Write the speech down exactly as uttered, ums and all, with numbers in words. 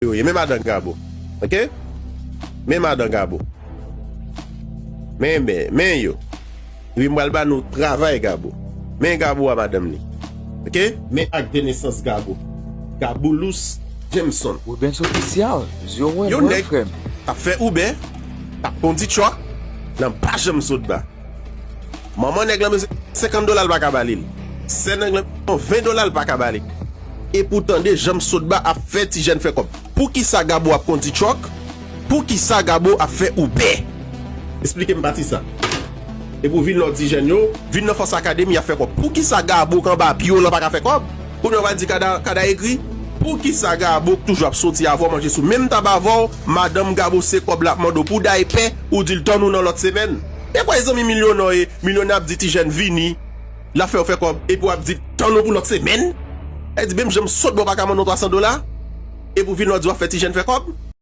yo ye. Men madan Gabo. Oke? Men madan Gabo. Men, men, men yo. Epi m pral ba nou travay Gabo. Men Gabo a madanm li. Oke? Men ak de nesans Gabo. Gaboulous Jameson. Rubens Official, zye w wè Yon mwen, nèg frè m. T ap fè Uber, t ap kondi truck, nan pa janm sot ba. Manman nèg lan bezwen senkant dola, l pa ka ba li l. Sè nèg lan ven dola, l pa ka ba li. E pou tande jan m sot ba ap fè ti jèn fè kòb. Poukisa Gabo ap kondi truck? Poukisa Gabo ap fè Uber? Esplike m pati sa. E pou vin nan ti jèn yo, vin nan Fòs Akademi ap fè kòb. Poukisa Gabo k anba pye w lan pa ka fè kòb? Kounye a w pral di Kada, Kada ekri. Poukisa Gabo k toujou ap soti avè w manje sou menm tab avè w? Madanm Gabo se kòb l ap mande w pou daypè, ou di l tann ou nan lòt semèn. E kwè zanmi milyonè ye, milyonè ap di ti jèn vini, l ap fè w fè kòb, epi w ap di tann ou pou lòt semèn? E di menm jan m sot ba w pa ka mande w twasan dola, epi w vin la w di w ap fè ti jèn fè kòb?